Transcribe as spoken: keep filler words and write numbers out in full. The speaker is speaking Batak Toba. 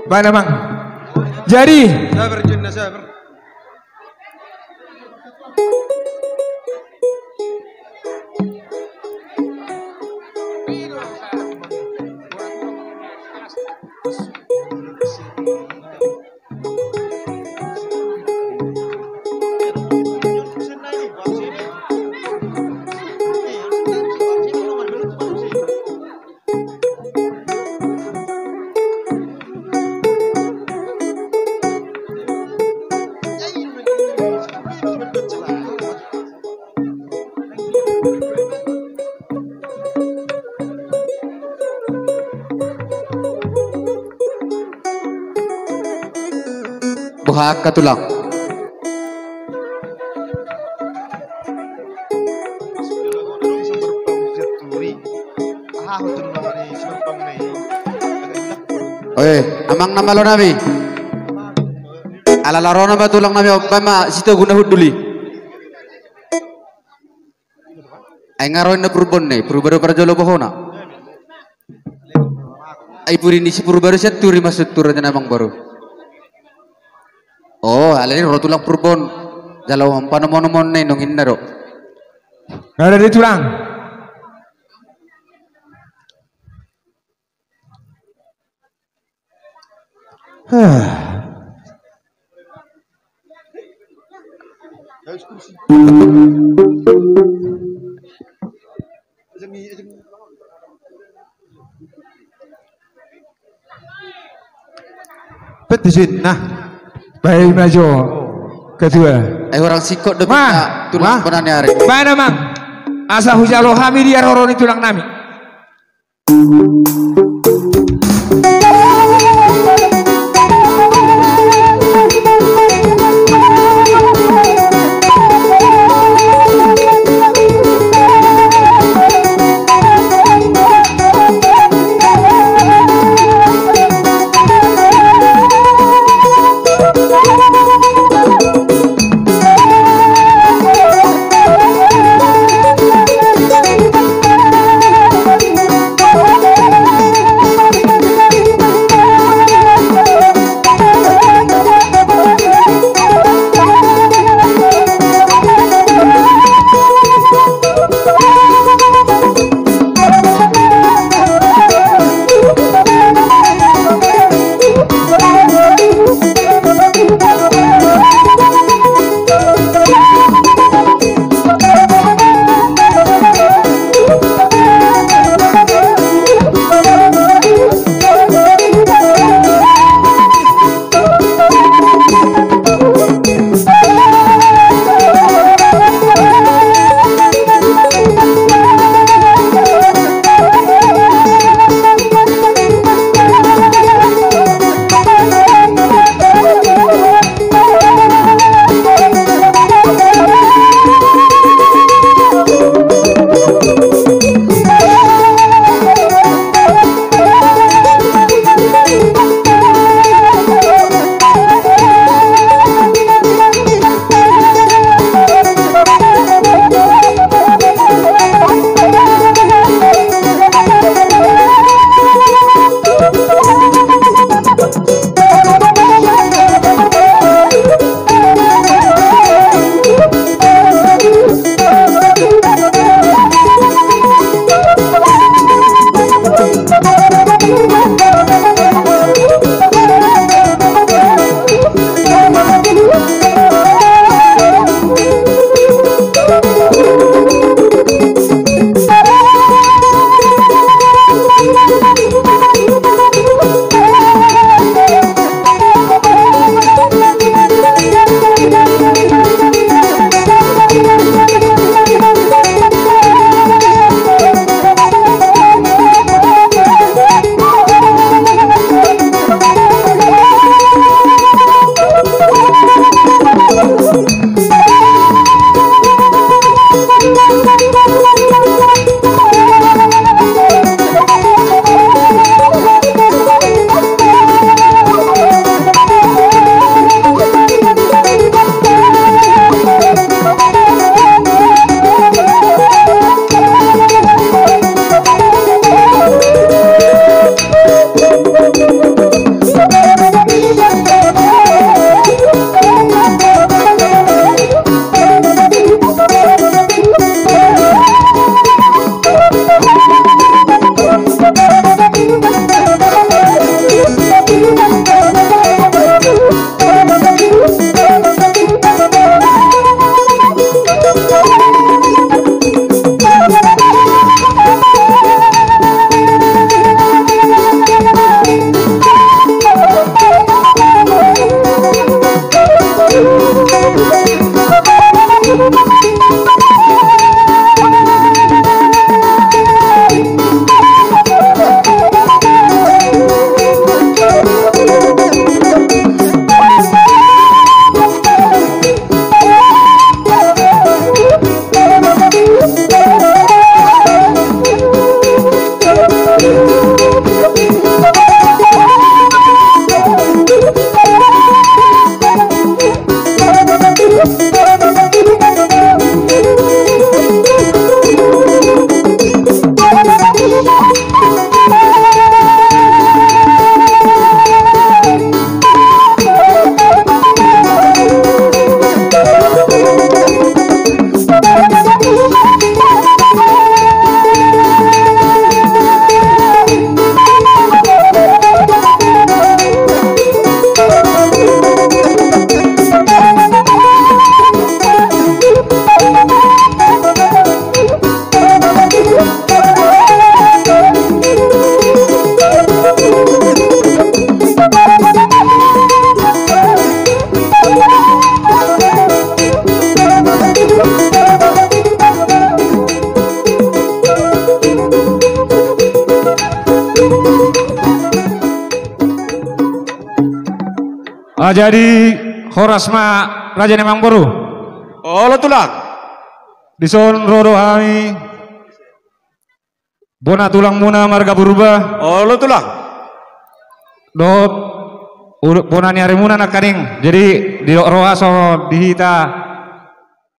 Baen, Amang. Jadi. Sabar, Jun, sabar. Boha angka tulang? Oe, amang na malo nami. Ala na ro nama tulang nami, baen ma Sitogu na hundul i. Ai nga ro inna Purbon i, Purba do parjolo bohona. Ai pudi ni si Purba do Sianturi ma Sianturi, raja na amang boru. O, alani ro tulang Purbon. Jalo panomo-nomon na i nunga inna do. Nga ada di tulang. Petisin, nah. Baik, maju. Ketua. Eh, orang singkot demi. Mah, tulang mah. Penani hari. Baik, Amang. Asa hujalo hami di haroro ni tulang nami. Ah, jadi horas ma raja ni amangboru. Olo tulang. Dison ro do hami bona tulangmuna marga Purba. Olo tulang. Dohot bona ni arimuna nangkaning. Jadi didok roha songon di hita